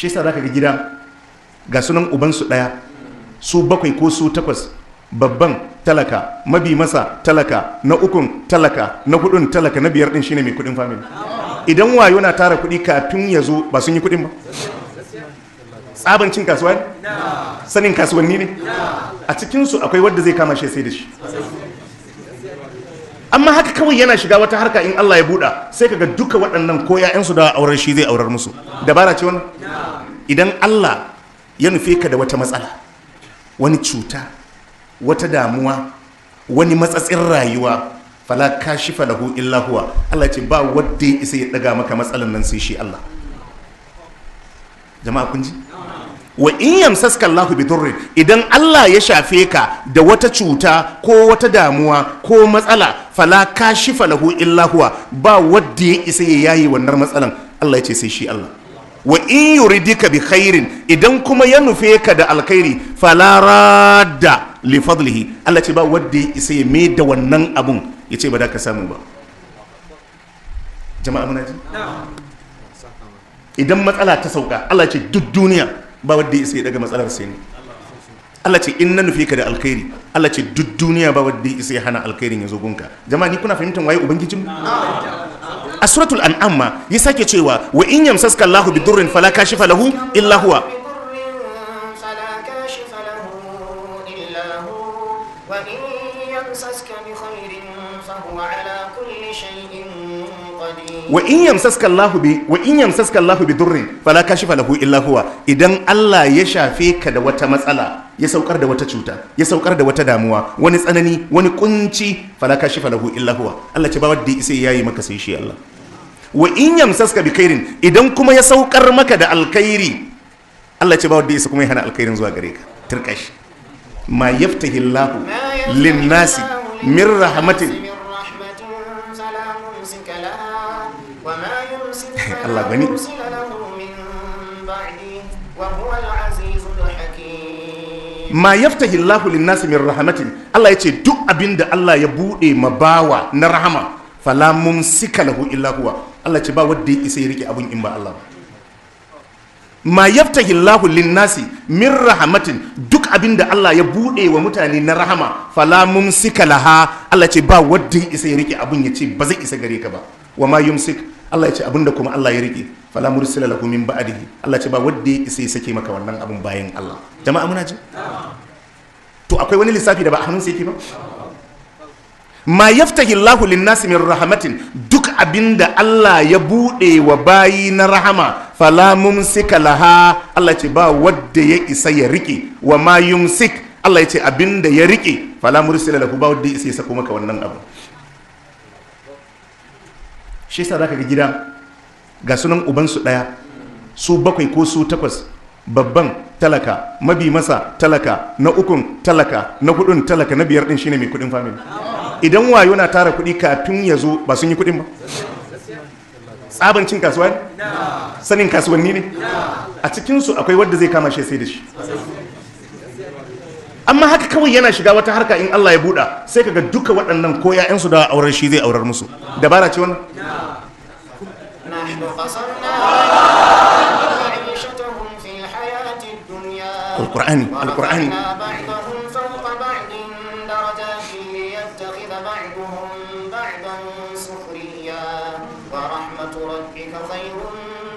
Shi yasa zaka ga gida ga sunan ubansu ɗaya, su bakwai ko su takwas, babban talaka, mabi masa talaka, na ukun talaka, na hudun talaka, na biyar din shine mai kudin family. Idan wayo na tara kudi kafin ya zo ba sun yi kudin ba. Tsaban cin kasuwa ne? Sanin kasuwanni ne? A cikinsu akwai wadda zai kama shi sai da shi. Amma haka kawai yana shiga wata harka in Allah ya buɗa sai kaga duka waɗannan ko 'ya'yansu da aurar shi zai aurar musu. Dabara ce wannan? Idan Allah ya nufe ka da wata matsala, wani cuta, wata damuwa, wani matsatsin rayuwa, fala kashifa lahu illa huwa. Allah ce ba wanda ya isa ya daga maka matsalan nan sai shi Allah. Jama'a kun ji? Wa in yamsaska Allahu bi durrin, idan Allah ya shafe ka da wata cuta ko wata damuwa ko matsala, fala kashifa lahu illa huwa, ba wanda ya isa ya yayi wannan matsalan, Allah ya ce sai shi Allah. Wa in yuridika bi khairin, idan kuma ya nufe ka da alkhairi, fala radda li fadlihi, Allah ce ba wanda ya isa ya mai da wannan abun ya ce ba da ka samu ba. Jama'a muna ji? Idan matsala ta sauka, Allah ce duk duniya ba wanda ya isa ya daga matsalar sai ne. Allah ce in na nufe ka da alkhairi, Allah ce duk duniya ba wanda ya isa ya hana alkhairin ya zo gunka. Jama'a ni kuna fahimtar waye ubangijin? A suratul an'am ma ya sake cewa wa in yamsaska Allahu bidurrin fala kashifa lahu illa huwa. فلا كاشف له إلا هو وإن يمسسك بخير فهو على كل شيء قدير. Wa in yamsaska Allahu bidurrin fala kashifa lahu illa huwa. Idan Allah ya shafe ka da wata matsala, ya saukar da wata cuta, ya saukar da wata damuwa, wani tsanani, wani kunci, fala kashifa lahu illa huwa, Allah ce ba wanda ya isa yayi maka sai shi Allah. Wa in yamsaska bi khairin, idan kuma ya saukar maka da alkhairi, Allah ce ba wanda ya isa kuma ya hana alkhairin zuwa gare ka. Turkashi ma yaftahi Allahu lin-nasi min rahmatin من رحمة فلا ممسك لها وما يمسك فلا الله غني. مرسل له من بعده وهو العزيز الحكيم. Ma yaftahi Allahu lin-nasi min rahmatin, Allah ya ce duk abinda Allah ya bude ma bawa na rahama, fala mumsika lahu illa huwa, Allah ce ba wanda ya isa ya rike abun in ba Allah ba. Ma yaftahi Allahu lin-nasi min rahmatin, duk abinda Allah ya bude wa mutane na rahama, fala mumsika laha, Allah ce ba wanda ya isa ya rike abun ya ce ba zai isa gare ka ba. Wa ma yumsik, Allah ya ce abinda kuma Allah ya rike, fala mursila lahu min ba'dihi, Allah ce ba wanda ya isa ya sake maka wannan abun bayan Allah. Jama'a muna ji? To akwai wani lissafi da ba a hannunsa yake ba? Ma yaftahi Allahu linnasi min rahmatin, duk abinda Allah ya bude wa bayi na rahama, fala mumsika laha, Allah ce ba wadda ya isa ya rike. Wa ma yumsik, Allah ya ce abinda ya rike, fala mursila lahu, ba wadda ya isa ya sako maka wannan abu. Shi yasa zaka ga gida ga sunan ubansu ɗaya, su bakwai ko su takwas, babban talaka, mabi masa talaka, na ukun talaka, na hudun talaka, na biyar din shine mai kudin family. Idan wayo na tara kudi kafin ya zo ba sun yi kudin ba. Tsaban cin kasuwa ne? Sanin kasuwanni ne? A cikinsu akwai wadda zai kama shi sai da shi. Amma haka kawai yana shiga wata harka in Allah ya buɗa sai kaga duka waɗannan ko 'ya'yansu da aurar shi zai aurar musu. Dabara ce wannan? نحن قصرنا معيشتهم في الحياة الدنيا القرآن القرآن. ورفعنا بعضهم فوق بعض درجات ليتخذ بعضهم بعضا سخريا ورحمة ربك خير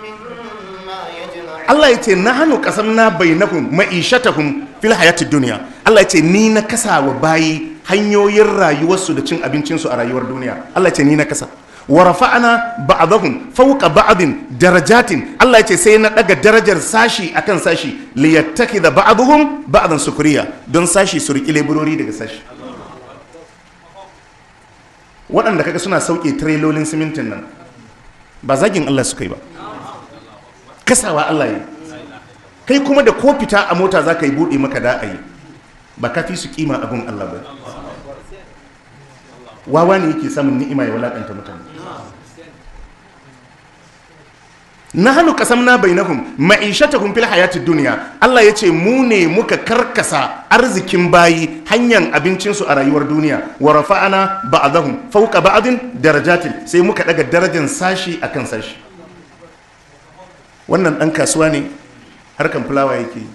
مما يجمعون. Allah ya ce nahnu qasamna bainahum ma'ishatahum fil hayatid dunya. Allah ya ce ni na kasa wa bayi hanyoyin rayuwarsu da cin abincinsu a rayuwar duniya. Allah ya ce ni na kasa. Wa rafa'ana ba'dahum fawqa ba'din darajatin. Allah ya ce sai na daga darajar sashi akan sashi, liyattakhidha ba'dhum ba'dan sukriya, don sashi su riki leburori daga sashi. Waɗanda kaga suna sauke trailolin simintin nan ba zagin Allah suka yi ba, kasawa Allah yi. Kai kuma da ko fita a mota za ka yi buɗe maka da a yi, ba ka fi su kima abin Allah ba. Wawa ne yake samun ni'ima ya walakanta mutane. Nahnu qasamna bainahum ma'ishatahum fil hayatid dunya. Allah yace mu ne muka karkasa arzikin bayi, hanyar abincinsu a rayuwar duniya. Wa rafa'ana ba'dahum fawqa ba'din darajatin, sai muka daga darajar sashi akan sashi. Wannan dan kasuwa ne, Harkan fulawa yake yi,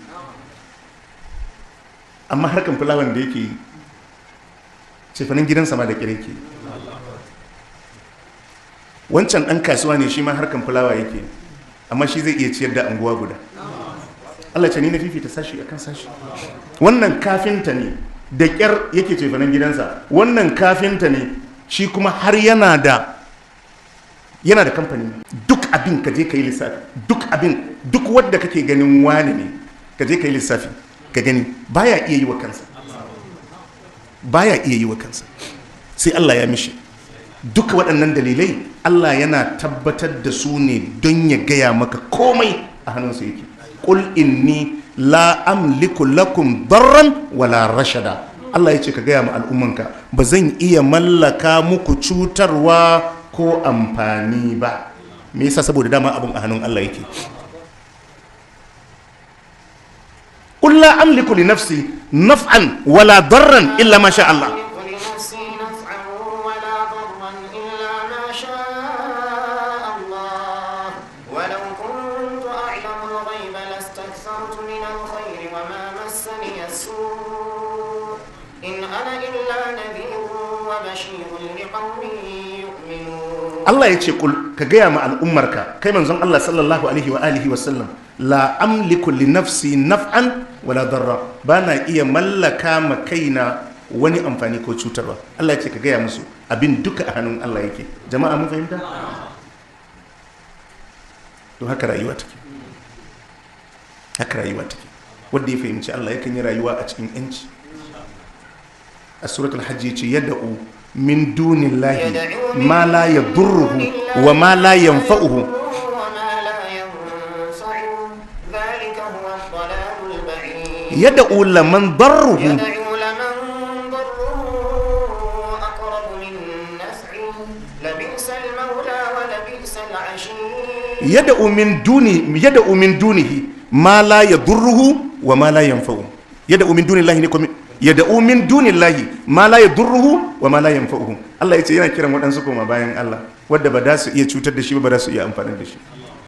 amma harkan fulawan da yake yi cefanin gidansa ma da kire yake. Wancan ɗan kasuwa ne, shi ma harkan fulawa yake, amma shi zai iya ciyar da anguwa guda. Allah ce ni na fifita sashi akan sashi. Wannan kafinta ne, da ƙyar yake cefanen gidansa. Wannan kafinta ne, shi kuma har yana da kamfani. Duk abin ka je ka yi lissafi, duk abin, duk wadda kake ganin wani ne, ka je ka yi lissafi ka gani, baya iya yi wa kansa, baya iya yi wa kansa, sai Allah ya mishi. Duk waɗannan dalilai Allah yana tabbatar da su ne don ya gaya maka komai a hannunsa yake. Qul inni la amliku lakum darran wala rashada. Allah ya ce ka gaya ma al'ummanka ba zan iya mallaka muku cutarwa ko amfani ba. Me yasa? Saboda dama abun a hannun Allah yake. Qul la amliku li nafsi naf'an wala darran illa ma sha Allah. Allah ya ce kul, ka gaya ma al'ummarka, kai manzon Allah sallallahu alaihi wa alihi wa sallam, la amliku li nafsi naf'an wala darra, bana iya mallaka ma kaina wani amfani ko cutarwa. Allah ya ce ka gaya musu abin duka a hannun Allah yake. Jama'a mun fahimta? To haka rayuwa take, haka rayuwa take. Wanda ya fahimci Allah yakan yi rayuwa a cikin yanci. A suratul hajj ya ce yad'u min dunillahi ma la yadurruhu wa ma la yanfa'uhu. Yad'u laman darruhu yad'u min duni yad'u min dunihi ma la yadurruhu wa ma la yanfa'uhu. Yad'u min dunillahi ne ko yad'u min dunillahi ma la yadurruhu wa ma la yanfa'uhu. Allah yace yana kiran waɗansu koma bayan Allah wadda ba da su iya cutar da shi ba, ba da su iya amfani da shi.